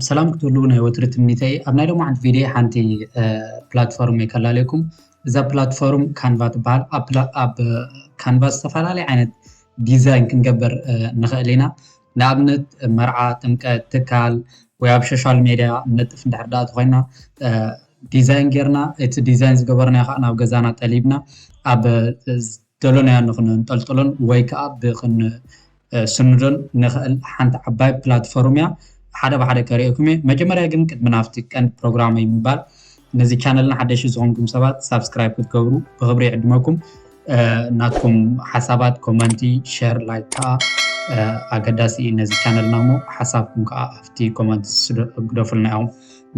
ሰላም ክትህሉ ናይ ወትሪ ትምኒተይ። ኣብ ናይ ሎማዓንቲ ቪድዮ ሓንቲ ፕላትፎርም የከላለኩም። እዛ ፕላትፎርም ካንቫ ትበሃል። ኣብ ካንቫ ዝተፈላለየ ዓይነት ዲዛይን ክንገብር ንኽእል ኢና። ንኣብነት መርዓ፣ ጥምቀት፣ ትካል ወይ ኣብ ሶሻል ሜድያ ነጥፍ እንድሕር ዳኣ ተኮይና ዲዛይን ጌርና፣ እቲ ዲዛይን ዝገበርናዮ ከዓ ናብ ገዛና ጠሊብና ኣብ ደሎናዮ ንክንጠልጥሎን ወይ ከዓ ብክንስንዶን ንክእል ሓንቲ ዓባይ ፕላትፎርም እያ። ሓደ ብሓደ ከርእየኩም እየ። መጀመርያ ግን ቅድሚ ናብቲ ቀንዲ ፕሮግራመይ ምባል፣ ነዚ ቻነልና ሓደሽ ዝኾንኩም ሰባት ሳብስክራይብ ክትገብሩ ብክብሪ ይዕድመኩም። ናትኩም ሓሳባት፣ ኮመንቲ፣ ሸር፣ ላይክ ከዓ ኣገዳሲ እዩ ነዚ ቻነልና። እሞ ሓሳብኩም ከዓ ኣብቲ ኮመንት ግደፉልና ኢኹም።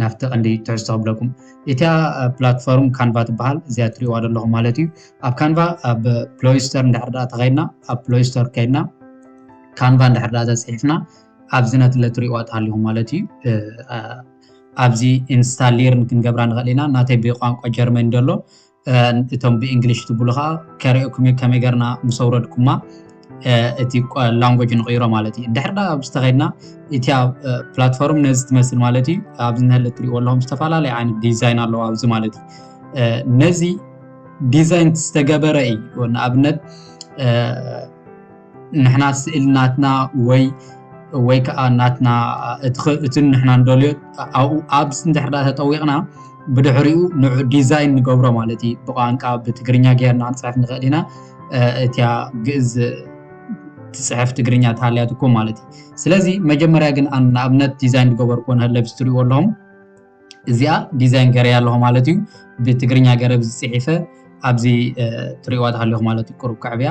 ናብቲ ቀንዲ ትሕዝቶ ክብለኩም፣ እቲያ ፕላትፎርም ካንቫ ትበሃል። እዚኣ ትሪእዋ ዘለኹም ማለት እዩ። ኣብ ካንቫ ኣብ ፕሎይ ስቶር እንድሕር ዳኣ ተኸይድና፣ ኣብ ፕሎይ ስቶር ከይድና ካንቫ እንድሕር ዳኣ ተፅሒፍና፣ ኣብዚ ነቲ ለትሪእዋ ትሃሊኹም ማለት እዩ። ኣብዚ ኢንስታሊርን ክንገብራ ንኽእል ኢና። ናተይ ብቋንቋ ጀርመን ዘሎ፣ እቶም ብእንግሊሽ ትብሉ ከዓ ከርእየኩም እዩ ከመይ ገርና ምስ ኣውረድኩማ እቲ ላንጎጅ ንቕይሮ ማለት እዩ። እንድሕር ዳ ኣብዚ ተኸድና እቲያ ፕላትፎርም ነዚ ትመስል ማለት እዩ። ኣብዚ ንህለ ትሪእዎ ኣለኹም ዝተፈላለየ ዓይነት ዲዛይን ኣለዎ ኣብዚ ማለት እዩ። ነዚ ዲዛይን ዝተገበረ እዩ። ንኣብነት ንሕና ስእል ናትና ወይ ወይ ከዓ ናትና እቲ ንሕና ንደልዮ ኣብኡ ኣብዚ እንድሕር ዳ ተጠዊቕና ብድሕሪኡ ንዑ ዲዛይን ንገብሮ ማለት እዩ። ብቋንቃ ብትግርኛ ጌርና ክንፅሕፍ ንኽእል ኢና። እቲያ ግእዝ ትፅሕፍ ትግርኛ ተሃልያ ትኮን ማለት እዩ። ስለዚ መጀመርያ ግን ንኣብነት ዲዛይን ዝገበርኩዎ ንህለብስ ትሪእዎ ኣለኹም። እዚኣ ዲዛይን ገረያ ኣለኹ ማለት እዩ። ብትግርኛ ገረብ ዝፅሒፈ ኣብዚ ትሪእዋ ተሃሊኹ ማለት እዩ። ቁሩብ ከዕብያ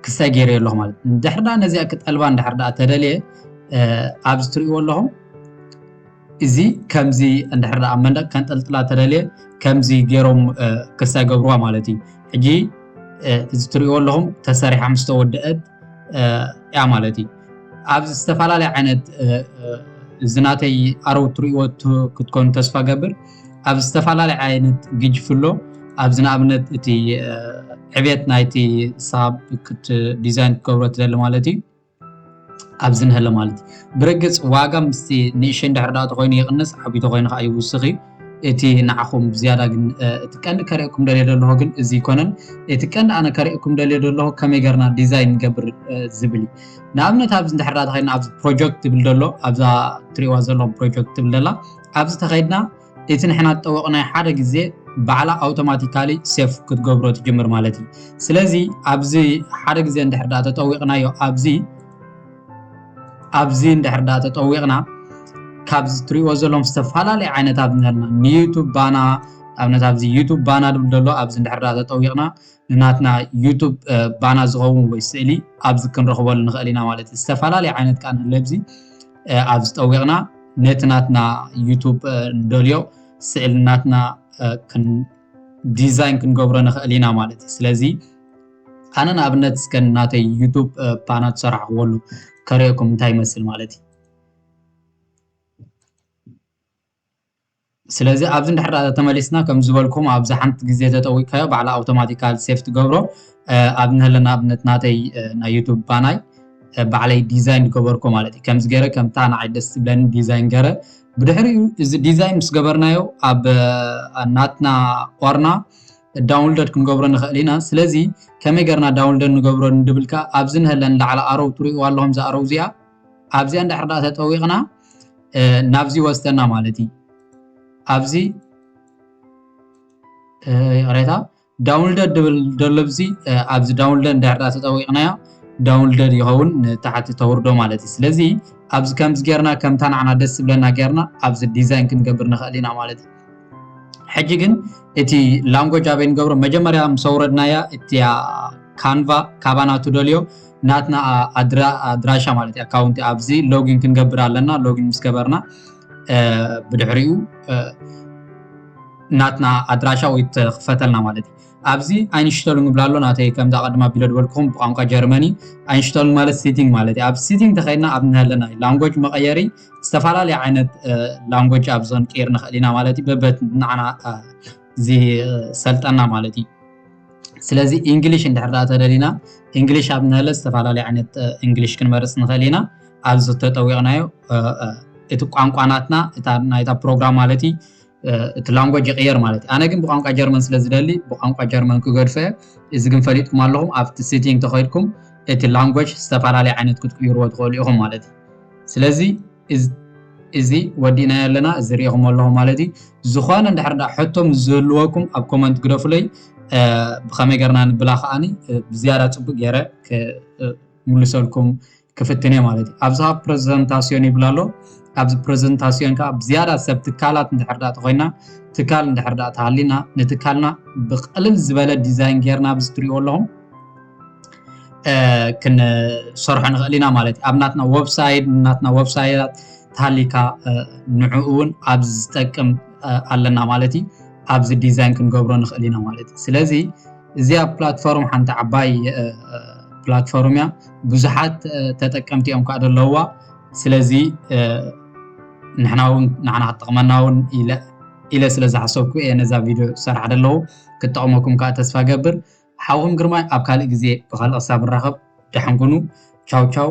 ክሳይ ገይረ ኣለኹ ማለት እዩ። እንድሕር ዳ ነዚኣ ክጠልባ እንድሕር ዳ ተደልየ ኣብዚ ትሪእዎ ኣለኹም። እዚ ከምዚ እንድሕር ዳ ኣብ መንደቅ ከንጠልጥላ ተደልየ ከምዚ ገይሮም ክሳይ ገብርዋ ማለት እዩ። ሕጂ እዚ ትሪእዎ ኣለኹም ተሰሪሓ ምስ ተወደአት እያ ማለት እዩ። ኣብዚ ዝተፈላለየ ዓይነት እዚ ናተይ ኣረው ትሪእዎ ክትኮኑ ተስፋ ገብር። ኣብዚ ዝተፈላለየ ዓይነት ግጅፍሎ ኣብዚ ንኣብነት እቲ ዕቤት ናይቲ ሳብ ዲዛይን ክትገብሮ ትደሊ ማለት እዩ። ኣብዚ ንህለ ማለት እዩ። ብርግፅ ዋጋ ምስቲ ንእሽተይ እንድሕር ዳ ተኮይኑ ይቕንስ፣ ዓብዩ ተኮይኑ ከዓ ይውስኽ እዩ። እቲ ንዓኹም ብዝያዳ ግን እቲ ቀንዲ ከርእየኩም ደልየ ዘለኹ ግን እዚ ይኮነን። እቲ ቀንዲ ኣነ ከርእየኩም ደልየ ዘለኹ ከመይ ገርና ዲዛይን ንገብር ዝብል እዩ። ንኣብነት ኣብዚ እንድሕር ዳ ተኸይድና ኣብዚ ፕሮጀክት ትብል ዘሎ ኣብዛ ትሪእዋ ዘለኹም ፕሮጀክት ትብል ዘላ ኣብዚ ተኸይድና እቲ ንሕና ዝጠወቕናዮ ሓደ ግዜ ባዕላ ኣውቶማቲካሊ ሴፍ ክትገብሮ ትጅምር ማለት እዩ። ስለዚ ኣብዚ ሓደ ግዜ እንድሕር ዳ ተጠዊቕናዮ ኣብዚ ኣብዚ እንድሕር ዳ ተጠዊቕና ካብዚ ትሪእዎ ዘለኹም ዝተፈላለየ ዓይነት ኣብዚ ንህልና ንዩቱብ ባና ኣብነት ኣብዚ ዩቱብ ባና ድብል ዘሎ ኣብዚ እንድሕር ዳ ተጠዊቕና ንናትና ዩቱብ ባና ዝኸውን ወይ ስእሊ ኣብዚ ክንረኽበሉ ንኽእል ኢና ማለት እዩ። ዝተፈላለየ ዓይነት ቃ ንህለ ኣብዚ ኣብዚ ጠዊቕና ነቲ ናትና ዩቱብ ንደልዮ ስእሊ ናትና ዲዛይን ክንገብሮ ንኽእል ኢና ማለት እዩ። ስለዚ ኣነ ንኣብነት እስከ ናተይ ዩቱብ ባና ዝሰራሕክወሉ ከርእየኩም እንታይ ይመስል ማለት እዩ። ስለዚ ኣብዚ እንድሕር ተመሊስና ከም ዝበልኩም ኣብዚ ሓንቲ ግዜ ተጠዊቅካዮ ባዕላ ኣውቶማቲካል ሴፍ ትገብሮ። ኣብ ንህለ ንኣብነት ናተይ ናይ ዩቱብ ባናይ ባዕለይ ዲዛይን ዝገበርኮ ማለት እዩ። ከምዚ ገይረ ከምታ ንዓይ ደስ ትብለኒ ዲዛይን ገይረ ብድሕሪኡ እዚ ዲዛይን ምስ ገበርናዮ ኣብ ናትና ኦርና ዳውንሎድ ክንገብሮ ንኽእል ኢና። ስለዚ ከመይ ገርና ዳውንሎድ ንገብሮ እንድብልካ ኣብዚ ንህለን ላዕሊ ኣረው ትሪእዋ ኣለኹም ዝኣረው እዚኣ ኣብዚኣ እንድሕር ዳ ተጠዊቕና ናብዚ ወስደና ማለት እዩ። ኣብዚ ይቕሬታ ዳውንሎድ ድብል ደሎ ብዚ ኣብዚ ዳውንሎድ እንድሕር ዳ ተጠዊቕናዮ ዳውንሎድ ይኸውን ንታሕቲ ተውርዶ ማለት እዩ። ስለዚ ኣብዚ ከምዚ ጌርና ከምታ ንዓና ደስ ዝብለና ጌርና ኣብዚ ዲዛይን ክንገብር ንኽእል ኢና ማለት እዩ። ሕጂ ግን እቲ ላንጎጅ ኣበይ ንገብሮ መጀመርያ ምስ ኣውረድናያ እቲያ ካንቫ ካባና ትደልዮ ናትና ኣድራሻ ማለት እዩ። ኣካውንቲ ኣብዚ ሎጊን ክንገብር ኣለና። ሎጊን ምስ ገበርና ብድሕሪኡ ናትና ኣድራሻ ወይ ትኽፈተልና ማለት እዩ። ኣብዚ ኣይንሽተሉንግ ብላ ኣሎ ናተይ ከምዛ ቀድማ ቢሎ ዝበልኩም ብቋንቋ ጀርመኒ ኣይንሽተሉንግ ማለት ሲቲንግ ማለት እዩ። ኣብ ሲቲንግ ተኸይድና ኣብ ንህለና ላንጎጅ መቐየሪ ዝተፈላለየ ዓይነት ላንጎጅ ኣብዞን ቀይር ንኽእል ኢና ማለት እዩ። በበት ንዓና ዝሰልጠና ማለት እዩ። ስለዚ ኢንግሊሽ እንድሕር ዳ ተደሊና ኢንግሊሽ ኣብ ንህለ ዝተፈላለየ ዓይነት ኢንግሊሽ ክንመርፅ ንኽእል ኢና። ኣብዚ ተጠዊቕናዮ እቲ ቋንቋ ናትና እታ ናይታ ፕሮግራም ማለት እዩ እቲ ላንጎጅ ይቕየር ማለት እዩ። ኣነ ግን ብቋንቋ ጀርመን ስለ ዝደሊ ብቋንቋ ጀርመን ክገድፎ እየ። እዚ ግን ፈሊጥኩም ኣለኹም ኣብቲ ሲቲንግ ተኸይድኩም እቲ ላንጎጅ ዝተፈላለየ ዓይነት ክትቅይርዎ ትኽእሉ ኢኹም ማለት እዩ። ስለዚ እዚ ወዲእናዮ ኣለና እዚ ሪኢኹም ኣለኹም ማለት እዩ። ዝኾነ እንድሕር ዳ ሕቶም ዝህልወኩም ኣብ ኮመንት ግደፉለይ። ብኸመይ ገርና ንብላ ከዓኒ ብዝያዳ ፅቡቅ ገይረ ምልሰልኩም ክፍትን እየ ማለት እዩ። ኣብዚ ካብ ፕሬዘንታሲዮን ይብል ኣሎ። ኣብዚ ፕሬዘንታሲዮን ከዓ ብዝያዳ ሰብ ትካላት እንድሕር ዳ ተኮይና ትካል እንድሕር ዳ ተሃሊና ንትካልና ብቀልል ዝበለ ዲዛይን ጌርና ኣብዚ ትሪእዎ ኣለኹም ክንሰርሖ ንኽእል ኢና ማለት እዩ። ኣብ ናትና ወብሳይት ናትና ወብሳይት ተሃሊካ ንዕኡ እውን ኣብዚ ዝጠቅም ኣለና ማለት እዩ። ኣብዚ ዲዛይን ክንገብሮ ንኽእል ኢና ማለት እዩ። ስለዚ እዚኣ ፕላትፎርም ሓንቲ ዓባይ ፕላትፎርም እያ። ብዙሓት ተጠቀምቲ እዮም ከዓ ዘለውዋ። ስለዚ ንሕና እውን ንዓና ክትጠቕመና እውን ኢለ ስለ ዝሓሰብኩ እየ ነዛ ቪድዮ ዝሰርሓ ዘለኹ። ክትጠቕመኩም ከዓ ተስፋ ገብር። ሓውኹም ግርማይ ኣብ ካልእ ግዜ ብካልእ ክሳብ ንራኸብ ደሓን ኩኑ። ቻው ቻው።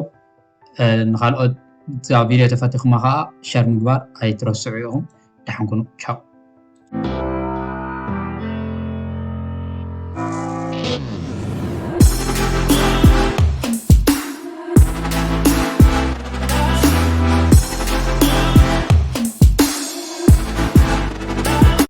ንካልኦት እዛ ቪድዮ ተፈቲኹማ ከዓ ሸር ምግባር ኣይትረስዑ ኢኹም። ደሓን ኩኑ። ቻው።